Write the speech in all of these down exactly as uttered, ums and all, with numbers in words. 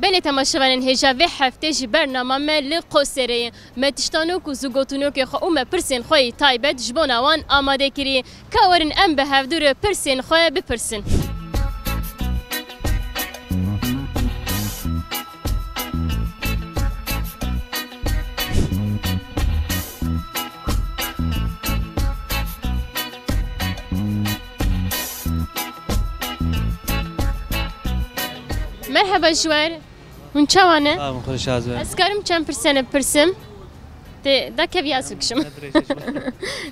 Belê temaşevanên hêja vê heftê ji bernama me li Qoserê ye. Me tiştanok û zûgotinokê xwe û me pirsên xwe yî taybet ji bona wan amade kirî. Ka werin em bi hevdû re pirsên xwe bipirsin. Merheba ji we re. Hûn çawa ne? Sağ olun, xweş ez be. Ez karim çend pirsene bipirsim? Tê da kevî ez bikişim.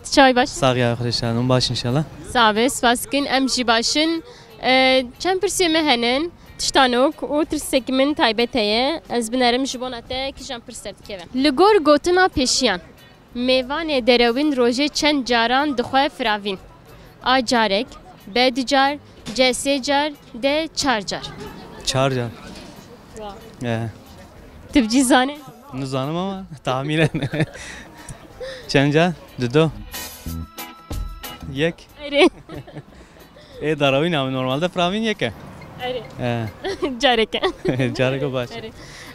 Tu çawa yî, baş? Sağ ya, xweş ez. Hûn baş inşallah. Sağ be, spas dikin. Em jî baş in. E, çend pirsê me henin. Tiştanok û tirsekî min taybet heye. Ez binerim ji bona te kîjan pirs derdikeve. Li gor gotina pêşiyan. Mêvanê derewîn rojê çend caran dixwe firavîn? A carek, B du car, C sê car, D çar car. Çar car. Wow. Ee. Tu bi cî zanî? Nizanim ama tahminen. Çend car? Dido. Yek. Erê. Ê, darawîn ama normalde firavîn yek e. Erê. He. Careke. Careke baş. Erê.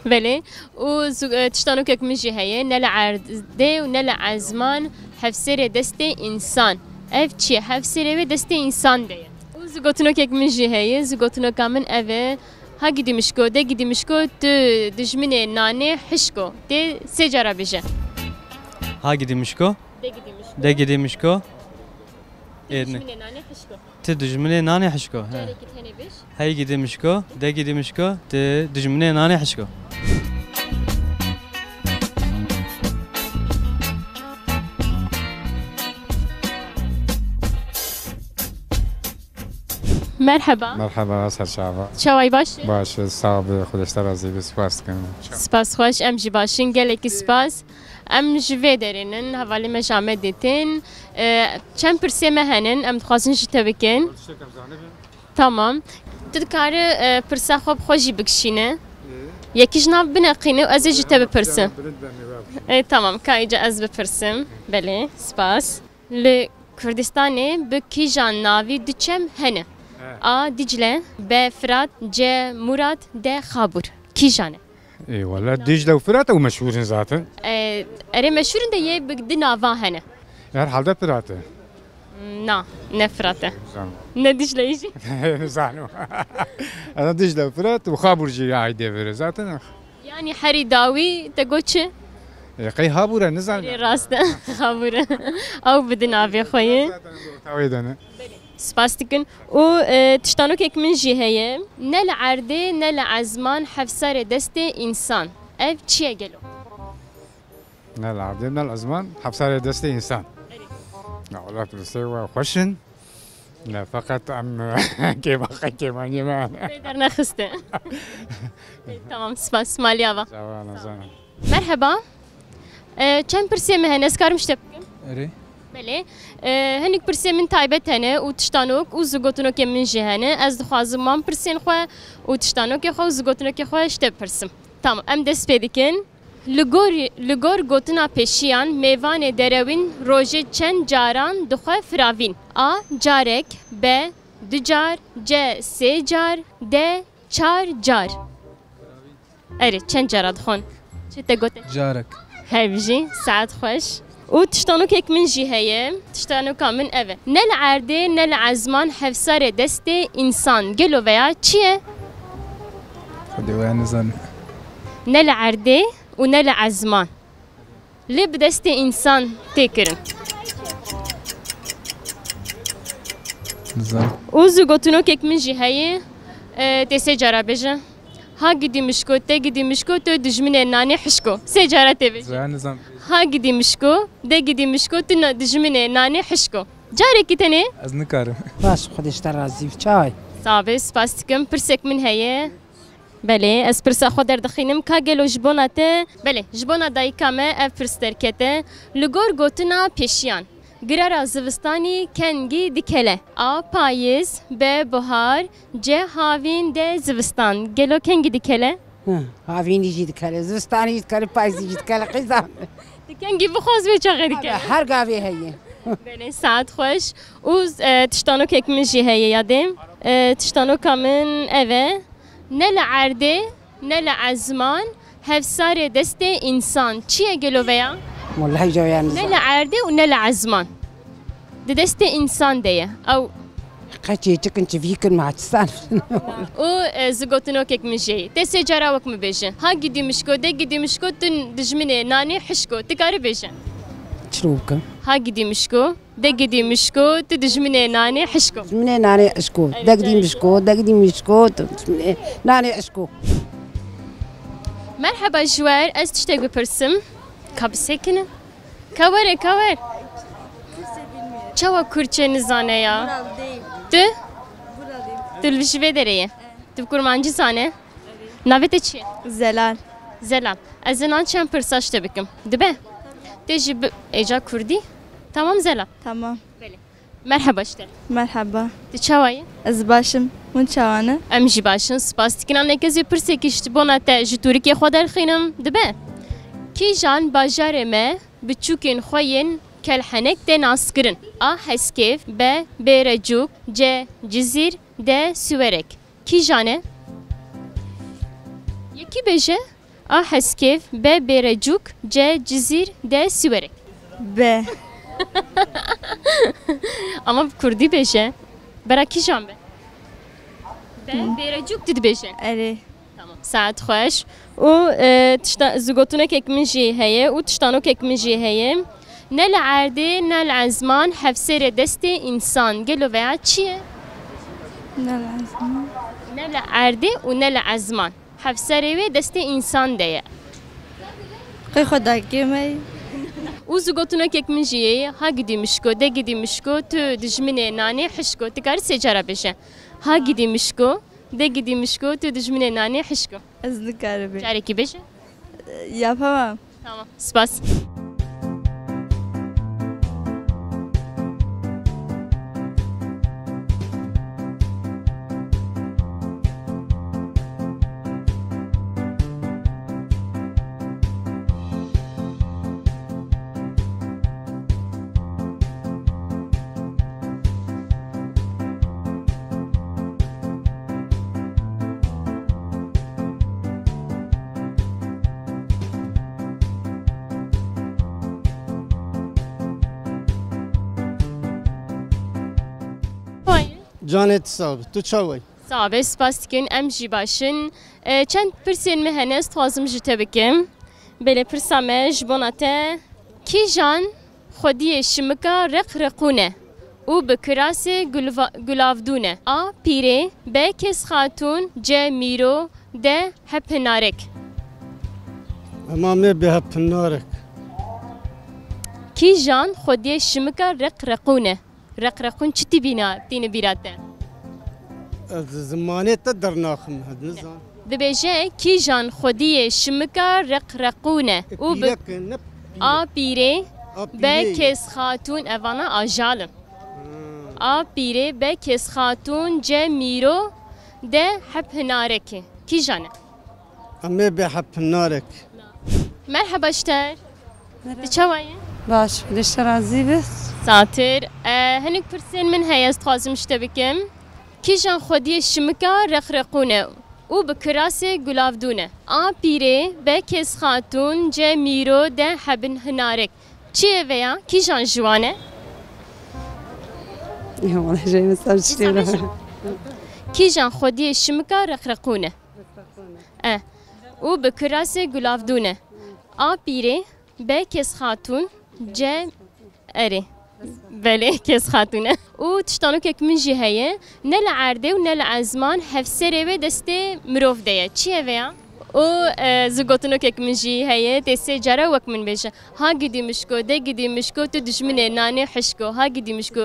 Belê. Û zu-, e, tiştanokek min jî heye. Ne li erdê û ne li ezman, hevsêrê destê însan. Ev çi ye? Hevsêrê wê destê însan de ye. Û zûgotinokek min jî heye. Zûgotinoka min ev e. Ha gidî mişko, de gidî mişko, tu dijminê nanê hişko. Tê sê cara bêje. Ha gidî mişko. De gidî mişko. De gidî mişko. Ê, ne. Dijminê nanê hişko. Ti dijminê nanê hişko, he. Carekî tenê bêj. Hey gidî mişko, de gidî mişko, ti dijminê nanê hişko. Merheba. Merheba, ser çava. Çawa yî, baş? Baş, sağ ol, Xwedê ji te razî be, spas dikim. Spas xweş, em jî baş in, gelekî spas. Em ji vê derê nin, hevalê me ji Amedê tên. E, çend pirsê me henin, em dixwazin ji te bikin. Tamam. Tu dikarî, e, pirsa xwe bi xwe jî bikişîne. Yekî ji nav bineqîne û ez ê ji te bipirsim. E, tamam, ka îca ez bipirsim. Belê, spas. Li Kurdistanê bi kîjan navî du çem hene? A Dicle, B Firat, C Murat, D Xabûr. Kîjan e? Ê, wele Dicle û Firat ew meşhûr in zaten. E, erê meşhûr in de yê bi du nava hene. Herhalde Firat e. Na, ne Firat e. Nizanim. Ne Dicle jî. Nizanim. Ana Dicle û Firat û Xabûr jî aîdê vere zaten. Yanî herî dawî te got çi? E, qey Xabûr e, nizanim. Erê rast e. Xabûr e. Ew bi du navê xwe ye. Zaten tawê de ne. Spas dikin. Û, e, tiştanokek min jî heye. Ne li erdê, ne li ezman, hefsarê destê însan. Ev çi ye gelo? Ne li erdê, ne li ezman, hefsarê destê însan. Erê. Ya, wela pirsê we xweş in. Ne, feqet em kêma-, kêmaniyê me. Te dernexiste. Tamam, spas. Malî ava. Sağ ol, sağ ol. Merheba. E, çend pirsê me hene, ez karim ji te bikim? Erê. Belê. E, hinek pirsê min taybet hene û tiştanok û zûgotinokê min jî hene. Ez dixwazim wan pirsên xwe û tiştanokê xwe û zûgotinokê xwe ji te bipirsim. Tamam, em dest pê dikin. Li gor, li gor gotina pêşiyan, mêvanê derewîn rojê çend caran dixwe firavîn? A carek, B du car, C sê car, D çar car. Erê, çend cara dixwin? Çi te gote? Carek. Hevjî, saet xweş. Û tiştanokek min jî heye. Tiştanoka min ev e. Ne li erdê, ne li ezman hefsarê destê însan. Gelo veya çi ye? Xwedê we nizanim. Ne li erdê û ne li ezman. Lê bi destê însan tê kirin. Nizanim. Û zû gotinokek min jî heye, e, tê sê cara bêje. Ha gidî mişko, te gidî mişko, tu dijminê nanê hişko. Sê cara tê bêje. Zaya nizam. Ha gidî mişko, de gidî mişko, tu na-, dijminê nanê hişko. Carekî tenê. Ez nikarim. Baş, Xwedê ji te razî bi. Çay. Sax be, spas dikim. Pirsek min heye. Belê, ez pirsa xwe derdixînim. Ka gelo ji bona te? Belê, ji bona dayika me ev pirs derkete. Li gor gotina pêşiyan, girara zivistanî kengî dikele? A payîz, B buhar, C havîn, D zivistan. Gelo kengî dikele? Hı, havînî jî dikele, zivistanî jî dikele, payîzî jî dikele, qîzan. Tu kengî bixwaz wê çaxê dikele. Her gavê heye. Belê, saet xweş. Û, e, tiştanokek min jî heye yadê. E, tiştanoka min ev e. Ne li erdê, Ne li ezman, hevsarê destê însan. Çi ye gelo veya? Wallahî cayan Ne li erdê û ne li ezman. Di destê însan de ye. Ew Qeçê çikin çivîkin maçsan. Û, e, zigotinokek min jê ye. Tê sê cara wek min bêje. Ha gidî mişko, de gidî mişko, tu dijminê nanê hişko. Tu karî bêje. Çilo bikim. Ha gidî mişko, de gidî mişko, tu dijminê nanê hişko. Dijminê nanê hişko. Evet, de gidî mişko, de gidî mişko, tu dijminê nanê hişko. Merheba ji we, ez tiştek bipirsim. Ka bisekinin. Ka were, ka wer. Çawa Kürtçe nizane ya? Buralı değil. Tu? Buralı değil. Tu li ji vê derê ye. Evet. Tu kurmancî zane? Evet. Navê te çi ye? Zelal. Zelal. Ez ê nan çend pirsa ji te bikim. Dibe? Tê jî bi êca Kurdî? Tamam Zelal. Tamam. Belê. Merheba ji te. Merheba. Tu çawa yî? Ez baş im. Hûn çawa ne? Em jî baş in. Spas dikin. Aneke ez ê pirsekî ji bona te ji Tûrikê xwe derxînim. Dibe? Kîjan bajarê me biçûkên xwe yên kelhenek tê naskirin? A. Heskêv, B. Bêrecûk, C. Cizîr, D. Siwerek. Kîjan e? Yekî bêje. A. Heskêv, B. Bêrecûk, C. Cizîr, D. Siwerek. B. Ama bi kurdî bêje. Bera kîjan be? B. Bêrecûk tu dibêje. Erê. Tamam. Saet xweş. Û, e, tişta, zigotinekek min jî heye û tiştanokek min jî heye. Ne li erdê, ne li ezman, hevsêrê destê însan. Gelo veya çi ye? Ne li ezman. Ne li erdê û ne li ezman. Hevserê wê destê însan de ye. Qey xwe dakê me. Û zigotinokek min jî ye, ha gidî mişko, de gidî mişko, tu dijminê nanê hişko. Tu karî sê cara bêje. Ha gidî mişko, de gidî mişko, tu dijminê nanê hişko. Ez nikaribim. Carekî bêje. Yapamam. Tamam. Spas. Canê tu sax be, tu çawa yî? Sax be, spas dikin, em jî baş in. E, çend pirsên me hene, ez dixwazim ji te bikim. Belê, pirsa me ji bona te. Kîjan xwediyê şimika reqreqûn e û bi kirasê gulva-, gulavdûn e? A. Pîrê, B. Kêzxatûn, C. Mîro, D. Hephinarek. Ema me bi Hephinarek. Kîjan xwediyê şimika reqreqûn e? Reqreqûn çi tî bîna, tîne bîra te? Ez zimanê te dernaxim, ez nizan. Dibêje, kîjan xwediyê şimika reqreqûn e û bi Pîrek e, ne pîrek. A. Pîrê, A. B. Pîrê. Kêzxatûn, evana ajal in. Hmm. A. Pîrê, B. Kêzxatûn, C. Mîro, D. Hephinarek e. Kîjan e? Em ê bê Hephinarek. Merheba ji te. Merheba. Tu çawa yî? Baş, Xwedê ji te razî be. Satir. E, hinek pirsên min heye, ez dixwazim ji te bikim. Kîjan xwediyê şimika reqreqûn e û bi kirasê gulavdûn e? A. Pîrê, B. Kêzxatûn, C. Mîro, D. Hephinarek. Çi ye vêya? Kîjan ji wan e? Ya, wala, şey, mesela, işte. Kîjan xwediyê şimika reqreqûn e? E. Û bi kirasê gulavdûn e. A. Pîrê, B. Kêzxatûn, C. Erê. Belê, Kêzxatûn e. Û tiştanokek min jî heye. Ne li erdê û ne li ezman hevserê wê destê mirov de ye. Çi ye vêya? Û, e, zigotinokek min jî heye. Tê sê cara wek min bêje. Ha gidî mişko, de gidî mişko, tu dijminê nanê hişko. Ha gidî mişko.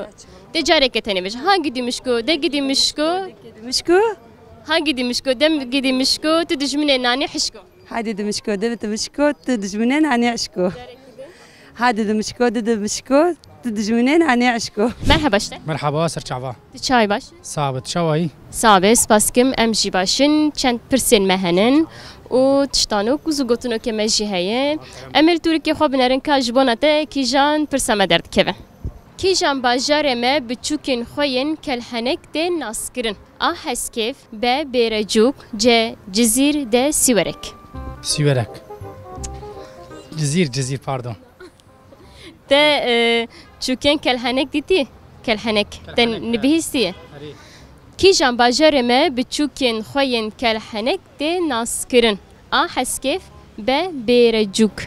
Tê careke tenê bêje. Ha gidî mişko, de gidî mişko. Mişko? Ha gidî mişko, dem gidî mişko, tu dijminê nanê hişko. Hadi dimişko, dibi dimişko, tu dijminên anî eşko. Hadi dimişko, di dimişko, tu dijminên anî eşko. Merheba işte. Merhaba, ser çava. Tu çawa yî, baş? Sax be, tu çawa yî? Sax be, spas kim, em jî baş in. Çend pirsên me henin û tiştanok û zigotinokê me jî heye. Em ê li Tûrikê xwe binerin ka ji bona te kîjan pirsa me derdikeve. Kîjan bajarê me bi çûkên xwe yên kelhenek tê naskirin? A. Heskêv, B. Bêrecûk, C. Cizîr, D. Sîwerek. Sîwerek. Cizîr, Cizîr, pardon. Te, e, çûkên kelhenek dîtî? Kelhenek. Te Kelhenek, evet. Nibihîstiye? Erê. Kîjan bajarê me bi çûkên xwe yên kelhenek tê naskirin? A. Heskêv, B. Bêrecûk.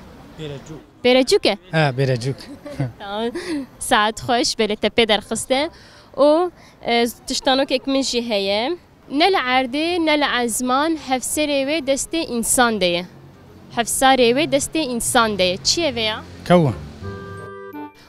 Bêrecûk. Bêrecûk e? Ha, Bêrecûk. Tamam. Saet xweş, belê te pê derxiste. Û, e, tiştanokek min jî heye. Ne li erdê, ne li ezman, hevserê wê destê însan de ye. Hevsarê wê destê însan de ye. Çi ye vê ya? Kew e.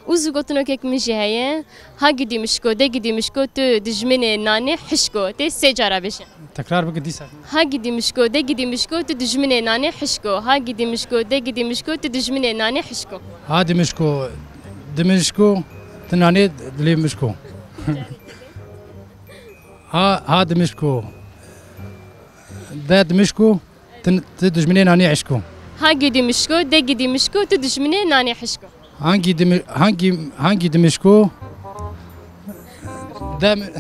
Û zû gotinokek min jî heye. Ha gidî mişko, de gidî mişko, tu dijminê nanê hişko. Tê sê cara bêje. Tekrar bike dîsa. Ha gidî mişko, de gidî mişko, tu dijminê nanê hişko. Ha gidî mişko, de gidî mişko, tu dijminê nanê hişko. Ha di mişko, di mişko, tu nanê dilê mişko. Ha, ha di mişko, de di mişko, tu, tu dijminê nanê hişko. Ha gidî mişko, de gidî mişko, tu dijminê nanê hişko. Hangî dimi-, hangî, hangî dimişko? Dem-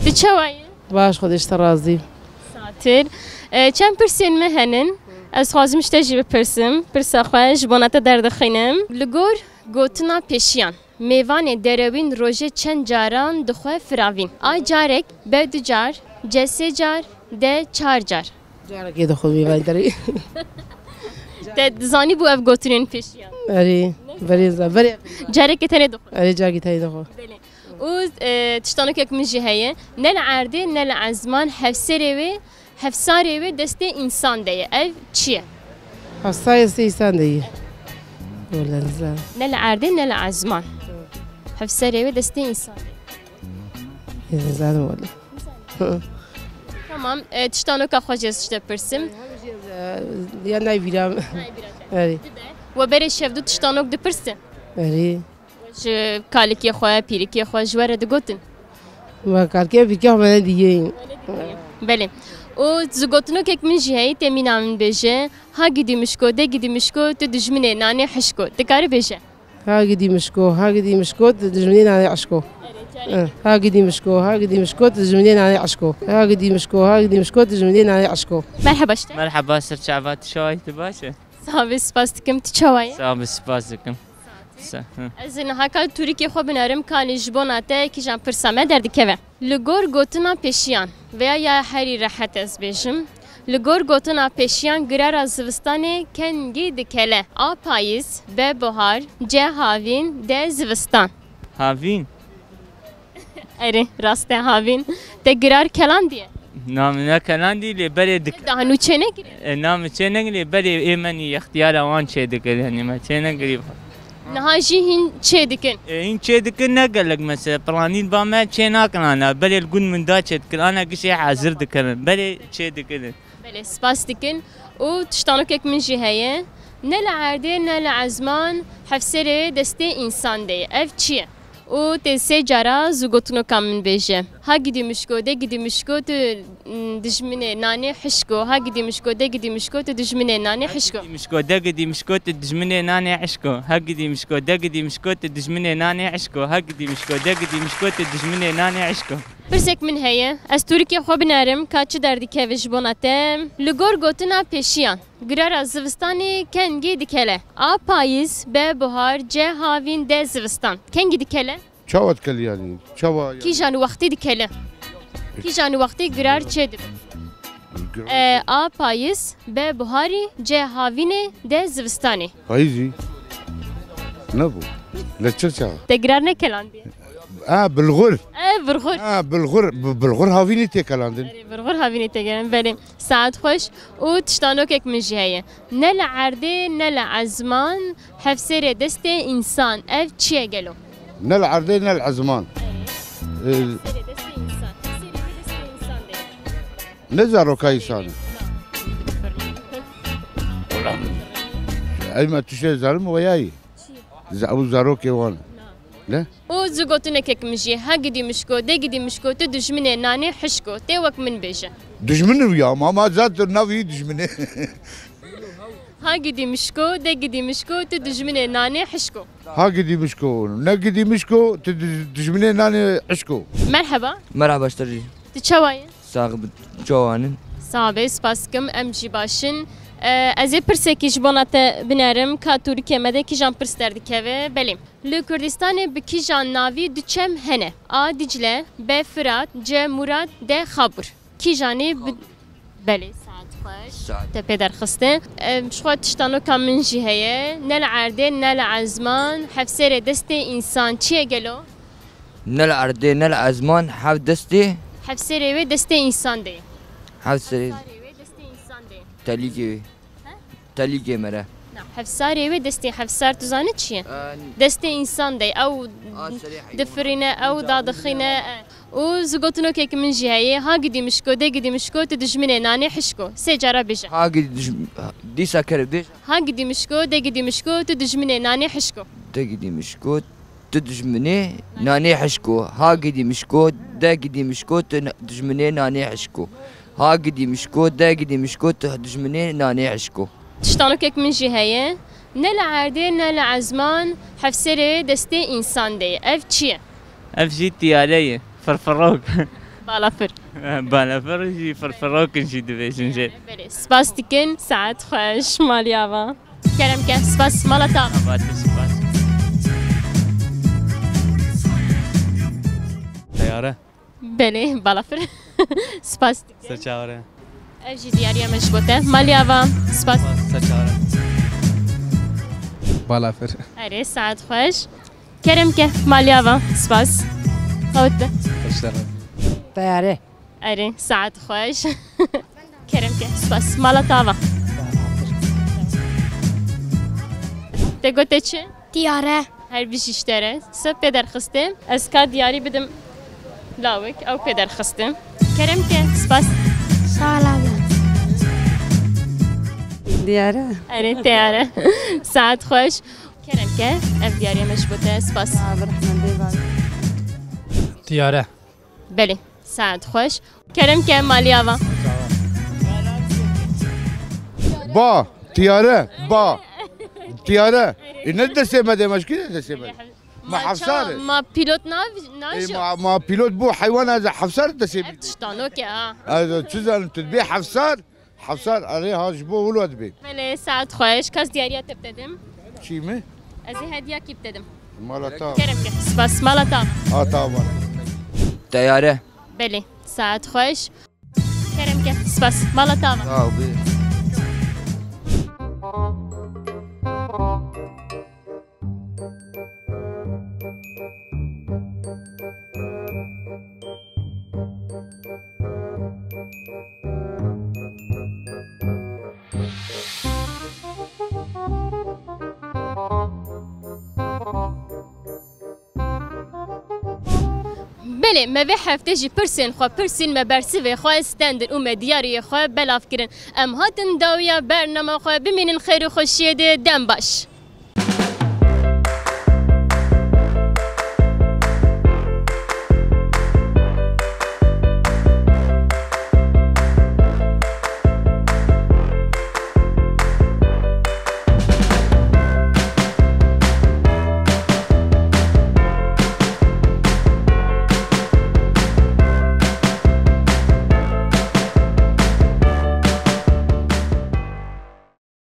Tu çawa yî? Baş, Xwedê ji te razî. Satir. E, çend pirsên me henin. Ez xwazim ji te jî bipirsim. Pirsa xwe ji bona te derdixînim. Li gor gotina pêşiyan, mêvanê derewîn rojê çend caran dixwe firavîn? A carek, B du car, C sê car, D çar car. Carekê dixwe mêvanê derewîn. Te dizanî bû ev gotinên pêşiyan? Erê, verê za-, verê. Carekê tenê dixwe? Erê, carekê tenê dixwe. Belê. Û, e, tiştanokek min jî heye. Ne li erdê, ne li ezman, hevserê wê, hevsarê wê destê însan de ye. Ev çi ye? Hevsarê destê însan de ye. Wele nizam. Ne li erdê, ne li ezman. Hevserê wê destê însan de ye. Nizam wele. Tamam, e, tiştanoka xwe jê ez ji te pirsim. Ya nayê bîra min. Nayê bîra te. Erê. Dibe. We berê şevdû tiştanok dipirsin? Erê. Ji kalikê xwe, pîrikê xwe ji we re digotin? Me kalikê, pîrikê xwe me nedîyê. Belê. Û ji gotinokek min jî heyî, tê mîna min bêje, ha gidî mişko, de gidî mişko, tu dijminê nanê hişko. Dikarî bêje? Ha gidî mişko, ha gidî mişko, tu dijminê nanê eşko. Eh, ha gidî mişko, ha gidî mişko, tu dijminê nanê eşko. Ha gidî mişko, ha gidî mişko, tu dijminê nanê eşko. Merheba işte. Merheba, ser çava, tu çawa yî, tu baş e? Sax be, spas dikim, tu çawa yî? Sax be, spas dikim. Sa-, hı. Ez ê niha kal tûrikê xwe binerim, kalê ji bona te kîjan pirsa me derdikeve. Li gor gotina pêşiyan, veya ya herî rehet ez bêjim, li gor gotina pêşiyan girara zivistanê kengî dikele? A payîz, B buhar, C havîn, D zivistan. Havîn. Erê, rast e, havîn. Te girar kelandiye? Na min nekelandî, lê berê dik- Daha nû çênekirî? E, na min çênekirî, lê berê ê me nî extiyara wan çêdikir, yanî me çênekirî. Niha jî hîn çê dikin? E, hîn çê dikin, ne gelek mesela. Planîn ba me çê nakin ana. Berê li gund min da çê dikin. Ana gişê hazir dikirin. Berê çê dikirin. Belê, spas dikin. Û tiştanokek min jî heye. Ne li erdê, ne li ezman, hevserê destê însan de ye. Ev çi ye? Û tê sê cara zû gotinoka min bêje. Ha gidî mişko, de gidî mişko, tu, mm, dijminê nanê hişko. Ha gidî mişko, de gidî mişko, tu dijminê nanê hişko. Ha gidî mişko, de gidî mişko, tu dijminê nanê hişko. Ha gidî mişko, de gidî mişko, tu dijminê nanê hişko. Ha gidî mişko, de gidî mişko, tu dijminê nanê hişko. Pirsek min heye. Ez tûrikê xwe binerim, ka çi derdikeve ji bona te. Li gor gotina pêşiyan. Girara zivistanê kengî dikele? A payîz, B buhar, C havîn, D zivistan. Kengî dikele? Çawa dikele yanî? Çawa yanî? Kîjan wextî dikele? Kîjan wextî girar çêdibe? Girar E, çê- A payîz, B buharî, C havînê, D zivistanê. Payîzî? Nebû. Li çi çawa? Te girar nekelandiye? Ha, bilxur. E, bilxur. Ha, bilxur, bi-, bilxur havînî tê kelandin. Erê, bilxur havînî tê kelandin, belê. Saet xweş û tiştanokek min jî heye. Ne li erdê, ne li ezman, hevserê destê însan. Ev çi ye gelo? Ne li erdê, ne li ezman. Ee, Hevserê destê însan. Hevserê wê destê însan de ye. Ne zaroka însan e? Ulan, ey me tu şey zalim weyayî. Çi? Za-, ew zarokê wan. Ne? Û zû gotinekek min jî, ha gidî mişko, de gidî mişko, tu dijminê nanê hişko. Tê wek min bêje. Dijmin wî ya, ma, ma zaten navî dijminê. Ha gidî mişko, de gidî mişko, tu dijminê nanê hişko. Ha gidî mişko, ne gidî mişko, tu dij-, dijminê nanê hişko. Merheba. Merhaba, ji te jî. Tu çawa yî? Sax bi, çawa nin? Sax be, spas dikim, em jî baş in. E, ez ê pirsekî ji bona te binerim, ka Tirkiyê me de kîjan pirs derdikeve? Belê. Li Kurdistanê bi kîjan navî du çem hene? A Dicle, B Firat, C Murat, D Xabûr. Kîjanê bi... Belê, saet xweş. Saet. Te pê derxiste. Em, ji xwe tiştanoka min jî heye. Ne li erdê, ne li ezman, hevserê destê însan çi ye gelo? Ne li erdê, ne li ezman, hev destê. Hevserê wê destê însan de ye. Hevserê. Hevsarê wê destê însan de ye. Telîgê wê. He? Telîgê mere. Na, hevsarê wê destê, hevsar tu zanî çi ye? An- Destê însan de ye. Ew A, serê heywan. Difirîne, ew dadixîne. E. Û zigotinokek min jî heye. Ha gidî mişko, de gidî mişko, tu dijminê nanê hişko. Sê cara bêje. Ha gidî dij-, dîsa kere bêje. Ha gidî mişko, de gidî mişko, tu dijminê nanê hişko. De gidî mişko, tu dijminê nanê hişko. Ha gidî mişko, de gidî mişko, tu n-, dijminê nanê hişko. Ha gidî mişko, de gidî mişko, tu dijminê nanê hişko. Tiştanokek min jî heye. Ne li erdê, ne li ezman, hevserê destê însan de ye. Ev çi ye? Ev jî tiyare ye. Firfirok. Balafir. Balafir jî firfirok in jî dibêjin jê. Belê, spas dikin. Saet xweş, malî ava. Kerem ke, spas, mala te ava. Ava te spas. Teyare. Belê, balafir. Spas dikim. Ser çavre. Ev jî diyariya me ji bo te. Malî ava, spas. Spas, ser çavre. Balafir. Erê, saet xweş. Kerem ke, malî ava, spas. Qewt be. Hoşçakalın. Teyare. Erê, saet xweş. Kerem ke, spas. Mala te ava. Te gote çi? Tiyare. Her bijî ji te re. Sê pê derxiste. Ez ka diyarî bidim lawik, ew pê derxiste. Kerem ke, spas. Sağ ol abla. Diyare. Erê, teyare. Saet xweş. Kerem ke, ev diyariya me ji bo te. Spas. Abi rehmendê var. Tiyare. Belê, saet xweş. Kerem ke, malî ava. Ba, tiyare, ba. Tiyare. E, ne destê me de, me ji kî de destê me? Ma hevsar e. Ma pilot nav-, Ê, najo. Ma, ma pilot bû heywan, ez hevsar destê bî. Ev tiştanoke ha. Ez çi zanim, tu dibê hevsar, hevsar, erê ha ji bo wilo dibê. Belê, saet xweş, kas diyariya te bitedim? Çî mi? Ez ê hediyakî bitedim. Mala ta. Kerem ke, spas, mala ta. A ta var. Teyare. Belê, saet xweş. Kerem ke, spas, mala ta va. Sağ ol, buyur. Belê, me vê hefte jî pirsên xwe pirsîn, me bersivê xwe stendin û me diyariyê xwe belav kirin. Em hatin dawiya bernama xwe, bimînin xêr û xweşiyê de, dem baş.